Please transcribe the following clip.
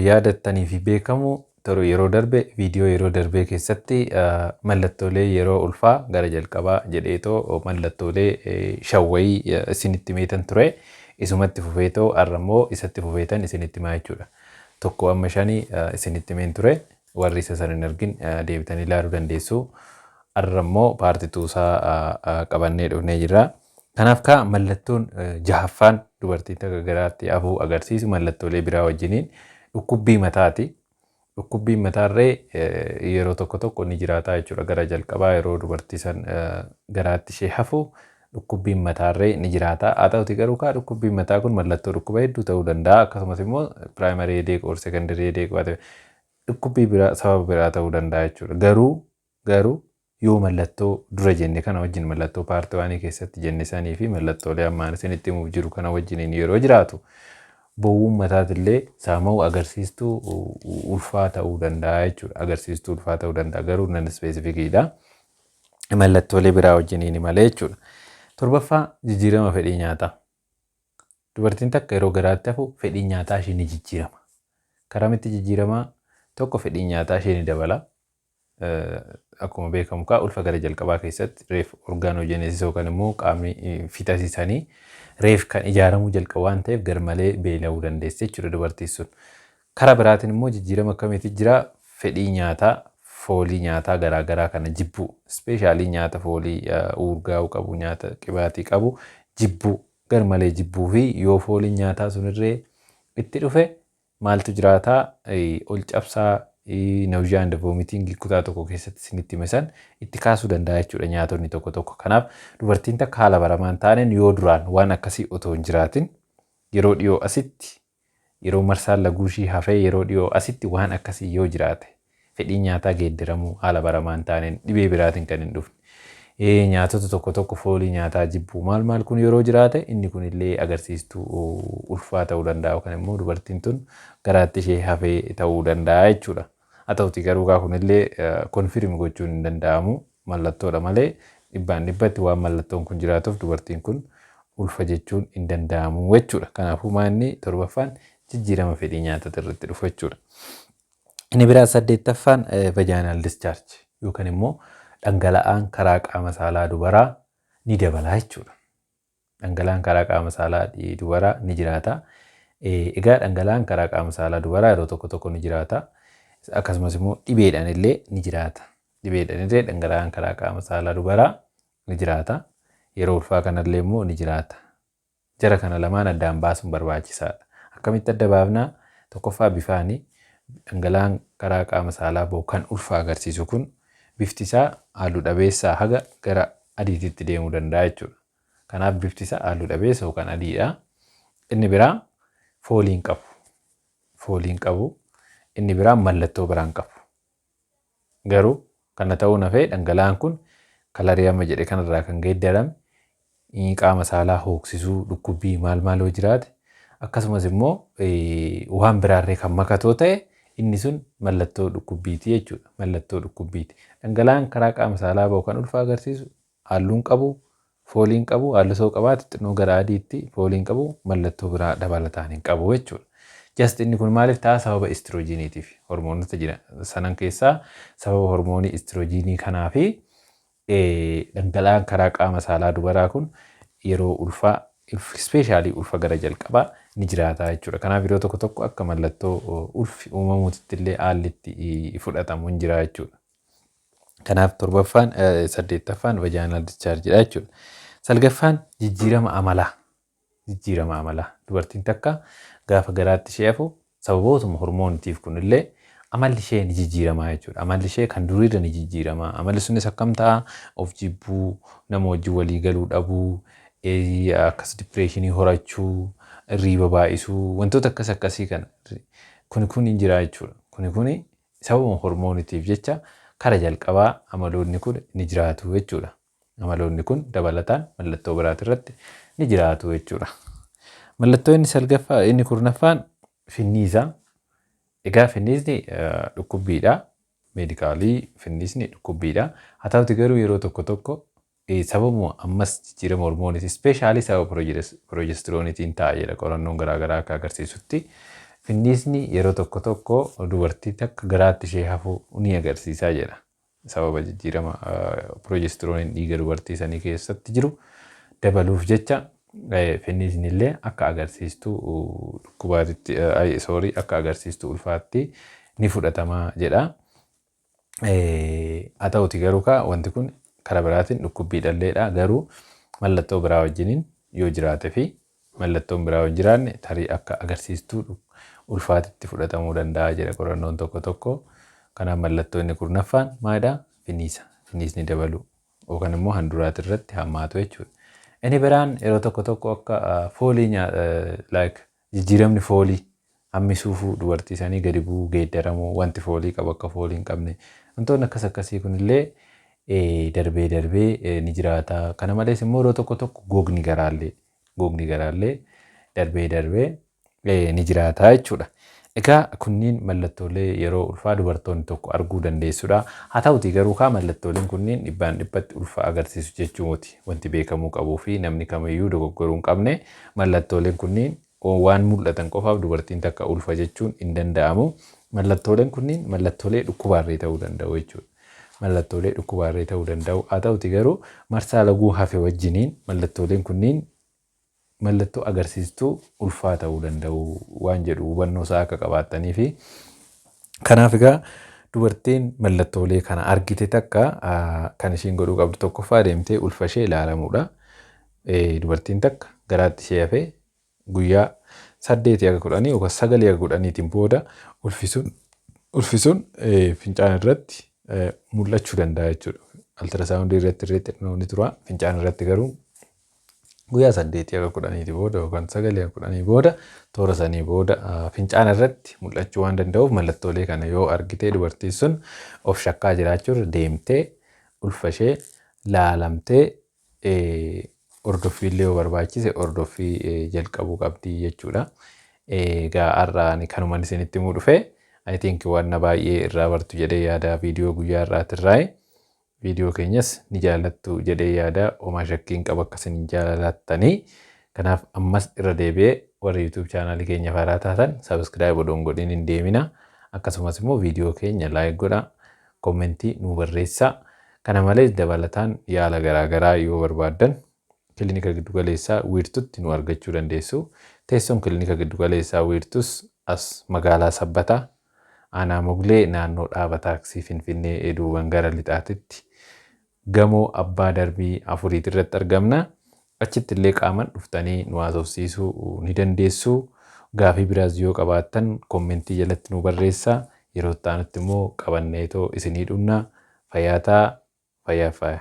Yaadattanii fi beekamu yeroo darbe viidiyoo yeroo darbee keessatti mallattoolee yeroo ulfaa gara jalqabaa jedheetoo mallattoolee shawwayii isinitti meetan ture. Isumatti fufeetoo har'a immoo isatti fufeetan isinitti himaa jechuudha. Tokko amma shanii isinitti himeen ture. Warri isa sana hin argin deebitanii ilaaluu dandeessu. Har'a immoo part two isaa qabannee dhufnee jirra. Kanaaf kaa mallattoon jahaffaan dubartiin takka garaatti hafuu agarsiisu mallattoolee biraa wajjiniin dhukkubbii mataati. Dhukkubbiin mataarree yeroo tokko tokko ni jiraata jechuudha. Gara jalqabaa yeroo dubartii san garaatti ishee hafu dhukkubbiin mataarree ni jiraata. Haa ta'uti garuu kaa dhukkubbiin mataa kun mallattoo dhukkuba hedduu ta'uu danda'a. Akkasumas immoo primary headache or secondary headache, dhukkubbii biraa sababa biraa ta'uu danda'a jechuudha. Garuu yoo mallattoo dura jenne kana wajjin, mallattoo part one keessatti jenne sanii fi mallattoolee ammaan isinitti himuuf jiru kana wajjiniin yeroo jiraatu, bowwuun mataatillee saama'uu agarsiistuu ulfaa ta'uu danda'a jechuudha. Agarsiistuu ulfaa ta'uu danda'a, garuu non specificiidha. Mallattoolee biraa wajjiniin malee jechuudha. Torbaffaa, jijjiirama fedhii nyaataa. Dubartiin takka yeroo garaatti hafu fedhiin nyaataa ishee ni jijjiirama. Karamitti jijjiiramaa? Tokko, fedhiin nyaataa ishee ni dabala. Akkuma beekamu kaa ulfa gara jalqabaa keessatti reef organogenesis yookaan immoo qaamni fitasisanii reef kan ijaaramuu jalqabu waan ta'eef garmalee beela'uu dandeessi jechuudha dubartiin sun. Karaa biraatiin immoo jijjiirama akkamiitu jira? Fedhii nyaataa, foolii nyaataa garaagaraa kana jibbuu, especially nyaata foolii urgaa'uu qabu, nyaata qibaatii qabu jibbuu, garmalee jibbuu fi yoo fooliin nyaataa sunirree itti dhufe maaltu jiraataa? Ol cabsaa, nausea and vomiting kutaa tokko keessatti isinitti hime san itti kaasuu danda'a jechuudha nyaatonni tokko tokko. Kanaaf dubartiin takka haala baramaan hin taaneen yoo duraan waan akkasii otoo hin jiraatin yeroo dhiyoo asitti, yeroo marsaan laguushii hafee yeroo dhiyoo asitti waan akkasii yoo jiraate, fedhiin nyaataa geeddaramuu haala baramaa hin taaneen dhibee biraatiin kan hin dhufne. Nyaatota tokko tokko foolii nyaataa jibbuu maal maal kun yeroo jiraate, inni kun illee agarsiistuu ulfaa ta'uu danda'a yookaan immoo dubartiin tun garaatti ishee hafee ta'uu danda'a jechuudha. Haa ta'uti garuu kaa kunillee confirm gochuun hin danda'amu, mallattoodha malee dhibbaan dhibbatti waan mallattoon kun jiraatuuf dubartiin kun ulfa jechuun hin danda'amu jechuudha. Kanaafuu maanni torbaffaan jijjiirama fedhii nyaataa irratti dhufu jechuudha. Inni biraa saddeettaffaan vaginal discharge yookaan immoo dhangala'aan karaa qaama saalaa dubaraa ni dabala jechuudha. Dhangala'aan karaa qaama saalaa dubaraa ni jiraata. Egaa dhangala'aan karaa qaama saalaa dubaraa yeroo tokko tokko ni jiraata. Akkasumas immoo dhibeedhaan illee ni jiraata. Dhibeedhaan illee dhangala'aan karaa qaama saalaa dubaraa ni jiraata. Yeroo ulfaa kanallee immoo ni jiraata. Jara kana lamaan addaan baasuun barbaachisaadha. Akkamitti adda baafnaa? Tokkoffaa, bifaanii dhangala'aan karaa qaama saalaa bahu kan ulfa agarsiisu kun bifti isaa halluu dhabeessaa haga gara adiititti deemuu danda'a jechuudha. Kanaaf bifti isaa halluu dhabeessa yookaan adiidha. Inni biraa foolii hin qabu. Foolii hin qabu. Inni biraa mallattoo biraa hin qabu. Garuu kana ta'uu nafee dhangala'aan kun color amma jedhe kanarraa kan geeddarame, qaama saalaa hooksisuu, dhukkubbii maal maal yoo jiraate, akkasumas immoo waan biraarree kan makatoo ta'e, inni sun mallattoo dhukkubbiiti jechuudha. Mallattoo dhukkubbiiti. Dhangala'aan karaa qaama saalaa bahu kan ulfa agarsiisu halluun qabu, fooliin qabu, halluu soo qabaate xinnoo gara adiitti, fooliin qabu, mallattoo biraa dabalataan hin qabu jechuudha. Just inni kun maaliif ta'a? Sababa estrogeniitiif, hormoonota jiran sanan keessaa sababa hormoonii estrogenii kanaa fi dhangala'aan karaa qaama saalaa dubaraa kun yeroo ulfaa, especially ulfa gara jalqabaa ni jiraata jechuudha. Kanaaf yeroo tokko tokko akka mallattoo ulfi uumamuutti illee haalli itti fudhatamu hin jira jechuudha. Kanaaf torbaffaan, saddeettaffaan vaginal dischargedha jechuudha. Salgaffaan jijjiirama amalaa. Jijjiirama amalaa. Dubartiin takka gaafa garaatti ishee hafu sababootuma hormoonitiif kunillee amalli ishee ni jijjiiramaa jechuudha. Amalli ishee kan duriirra ni jijjiirama. Amalli sunis akkam ta'a? Of jibbuu, nama wajjin walii galuu dhabuu, akkas depression horachuu, hirriiba baay'isuu, wantoota akkas akkasii kana. Kuni kun hin jira jechuudha. Kuni kuni sababuma hormoonitiif jecha kara jalqabaa amaloonni kun ni jiraatu jechuudha. Amaloonni kun dabalataan mallattoo biraati irratti ni jiraatu jechuudha. Mallattoo inni salgaffaa, inni 10ffaan finniisa. Egaa finniisni dhukkubbiidha. Medically finniisni dhukkubbiidha. Haa ta'uti garuu yeroo tokko tokko sababuma ammas jijjiirama hormooniiti, especially sababa progesteroniitiin ta'a jedha qorannoon garaagaraa akka agarsiisutti. Finniisni yeroo tokko tokko dubartii takka garaatti ishee hafuu ni agarsiisaa jedha. Sababa jijjiirama piroojeestirooniin dhiiga dubartii sanii keessatti jiru dabaluuf jecha finniisni illee akka agarsiistuu dhukkubaatitti, sorry, akka agarsiistuu ulfaatti ni fudhatama jedha. Haa ta'uti garuu kaa wanti kun karaa biraatiin dhukkubbii dhalleedha, garuu mallattoo biraa wajjiniin yoo jiraate fi mallattoon biraa yoo hin jiraanne tarii akka agarsiistuu ulfaatitti fudhatamuu danda'a jedha qorannoon tokko tokko. Kanaaf mallattoo inni 10ffaan maalidha? Finniisa. Finniisni dabaluu yookaan immoo handuraati irratti hammaatu jechuudha. Inni biraan yeroo tokko tokko akka foolii, like jijjiiramni foolii, hammi suufuu dubartii sanii gadi bu'uu, geeddaramuu, wanti foolii qabu akka foolii hin qabne, wantoonni akkas akkasii kunillee darbee darbee ni jiraata. Kana malees immoo yeroo tokko tokko gogni garaallee darbee darbee ni jiraata jechuudha. Egaa kunniin mallattoolee yeroo ulfaa dubartoonni tokko arguu dandeessudha. Haa ta'uti garuu kaa mallattooleen kunniin dhibbaan dhibbatti ulfa agarsiisu jechuu miti. Wanti beekamuu qabuu fi namni kamiyyuu dogoggoruu hin qabne, mallattooleen kunniin waan mul'atan qofaaf dubartiin takka ulfa jechuun hin danda'amu. Mallattooleen kunniin mallattoolee dhukkubaarree ta'uu danda'u jechuudha. Mallattoolee dhukkubaarree ta'uu danda'u. Haa ta'uti garuu marsaa laguu hafe wajjiniin mallattooleen kunniin mallattoo agarsiistuu ulfaa ta'uu danda'u waan jedhu hubannoo isaa akka qabaattanii fi kanaaf egaa dubartiin mallattoolee kana argite takka kan ishiin godhuu qabdu tokkoffaa deemtee ulfa ishee ilaalamuudha. Dubartiin takka garaatti ishee hafee guyyaa 8 haga 10 yookaan 9 haga 10tiin booda ulfi sun fincaan irratti mul'achuu danda'a jechuudha. Ultrasoundii irratti illee xinnoo ni tura. Fincaan irratti garuu guyyaa 8 haga 10ti booda yookaan 9 haga 10 booda, toora sanii booda fincaan irratti mul'achuu waan danda'uuf, mallattoolee kana yoo argite dubartiin sun of shakkaa jiraachuu deemtee ulfa ishee laalamtee hordoffiillee yoo barbaachise hordoffii jalqabuu qabdi jechuudha. Egaa har'a ani kanuman isinitti himuu dhufe. I think waan baay'ee irraa bartu jedhee yaada viidiyoo guyyaa har'aatirraayi. Viidiyoo keenyas ni jaallattu jedhee yaada, homaa shakkiin qaba akka isin jaalattanii. Kanaaf ammas irra deebi'ee warri YouTube channelii keenya haaraa taatan subscribe odoo hin godhin hin deemina. Akkasumas immoo viidiyoo keenya like godhaa, commentii nuu barreessaa. Kana malees dabalataan yaala garaagaraa yoo barbaaddan kilinika giddugaleessaa Wiirtutti nu argachuu dandeessu. Teessoon kilinika giddugaleessaa Wiirtus as magaalaa Sabbataa, aanaa Moglee, naannoo dhaaba taaksii Finfinnee duuban gara lixaatitti gamoo abbaa darbii afuriiti irratti argamna. Achitti illee qaaman dhuftanii nu haasofsiisuu ni dandeessu. Gaafii biraas yoo qabaattan commentii jalatti nu barreessaa. Yeroo itti aanutti immoo qabanneetoo isinii dhufna. Fayyaa ta'aa, fayyaa faaya.